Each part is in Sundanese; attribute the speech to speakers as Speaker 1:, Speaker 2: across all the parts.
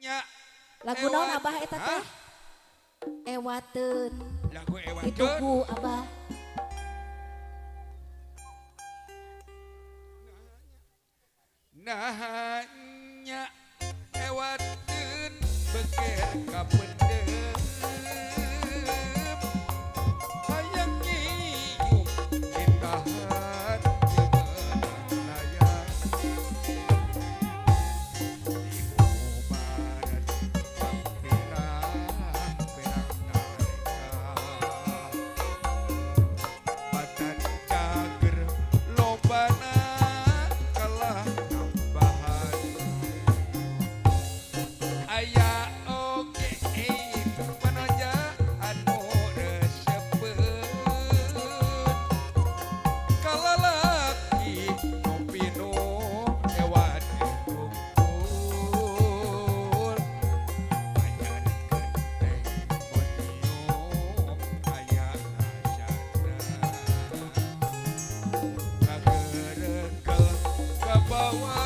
Speaker 1: Nya.
Speaker 2: Lagu naon Abah eta teh? Ewateun.
Speaker 1: Lagu ewateun.
Speaker 2: Ditugu Abah.
Speaker 1: Nah nya ewateun beker kapendem. Hayang nyium ditahan teu meunang layang. Diubaran pirang-pirang nareka. Batan cager lobana kalah nambahan. Aya oge panoja anu resepeun. Kalalaki nu pinuh ewan hungkul. Ajarkeun teh mun nyium aya rasana. Ngageregel kabawa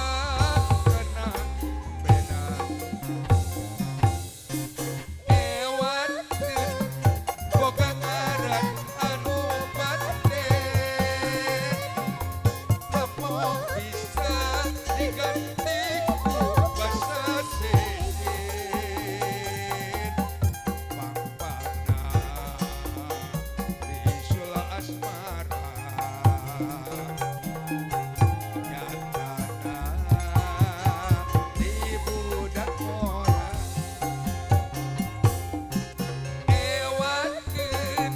Speaker 1: kana bena. Ewateun boga ngaran anu paten. Hapo bisa diganti ku basa sejen. Pangpangna bisul asmara. Nyatana di budak ngora. Ewateun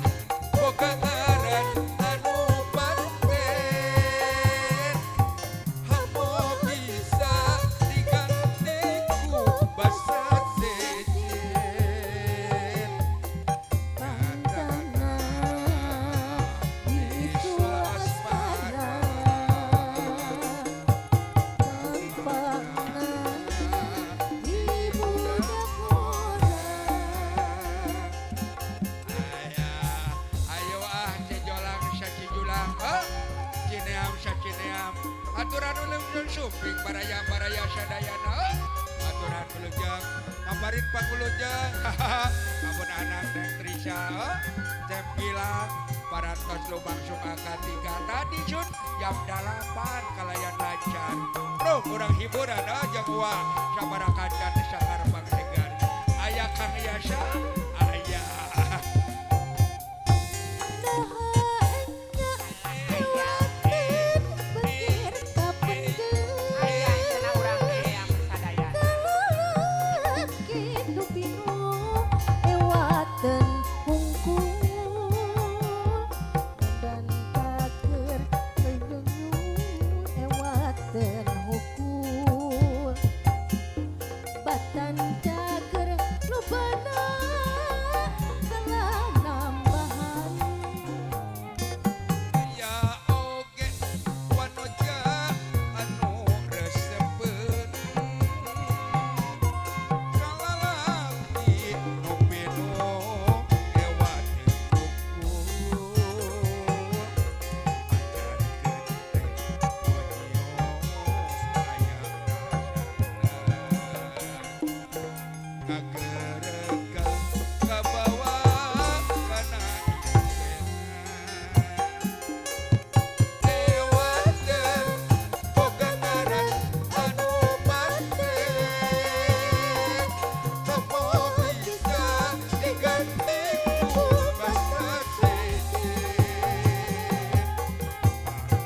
Speaker 1: boga ngaran anu paten. Hapo bisa diganti ku basa sejen.
Speaker 2: Pangpangna bisul asmara. Pangpangna di budak ngora.
Speaker 1: Aya, ayo ah cijolang sacijulang, oh, cineam sacineam. Aturan ulung sumping baraya-baraya sadayana, oh. Aturan ulujeng, ngabarin pangulujeng, amun anak Neng Trisha, oh. Cep Gilang, parantos lumangsung angka 3 tadi sun jam 8 kalayan lancar. Bro, kurang hiburan oh, jeung uang sabaraha kacan sakar pangsegar. Aya Kang Yasa, aya.
Speaker 2: Naha nya ewateun beker kapendem.
Speaker 3: Aya cenah urang teh hayang sadayana.
Speaker 2: Kalalaki nu pinuh ewateun hungkul. Dan kager nyium ewateun hukul. Batan cager lobana kalah nambahan.
Speaker 1: Ya oge wanoja anu resepeun. Kalalaki nu pinuh ewateun hungkul. Ajarkeun teh mun nyium aya rasana. Ngageregel kabawa kana ibena. Ewateun boga ngaran anu paten. Hapo bisa diganti ku basa sejen.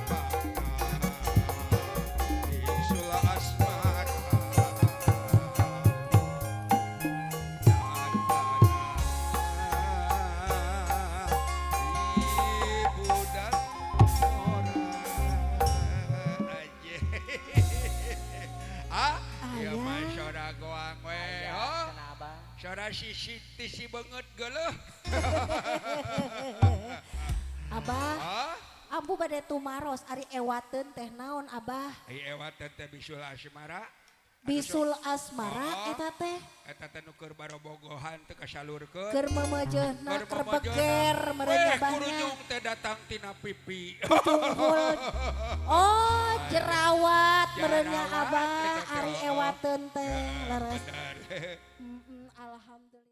Speaker 1: Pangpangna bisul asmara. Nyatana di budak ngora. Aje. Ah, ieu mah
Speaker 2: Aya.
Speaker 1: sora goang we,
Speaker 3: Aya
Speaker 1: oh.
Speaker 3: cenah Abah.
Speaker 1: Sora sisi tisi beungeut geuleuh.
Speaker 2: Abah,
Speaker 1: Ah,
Speaker 2: ambu bade tumaros ari ewateun teh naon Abah?
Speaker 1: Ai ewateun teh bisul asmara.
Speaker 2: Bisul asmara
Speaker 1: Oh.
Speaker 2: eta teh.
Speaker 1: Eta teh nu keur barobogohan teu kasalurkeun.
Speaker 2: Keur memejeuna
Speaker 1: Keur
Speaker 2: keur
Speaker 1: memejeuna.
Speaker 2: beger meureun
Speaker 1: Weh,
Speaker 2: nya Bah nya.
Speaker 1: kurunyung teh datang tina pipi.
Speaker 2: Tunggul. Oh, jerawat meureun nya
Speaker 1: Jerawat,
Speaker 2: Abah
Speaker 1: eta teh,
Speaker 2: ari
Speaker 1: oh.
Speaker 2: ewateun teh leres.
Speaker 1: Bener.
Speaker 2: Alhamdulillah.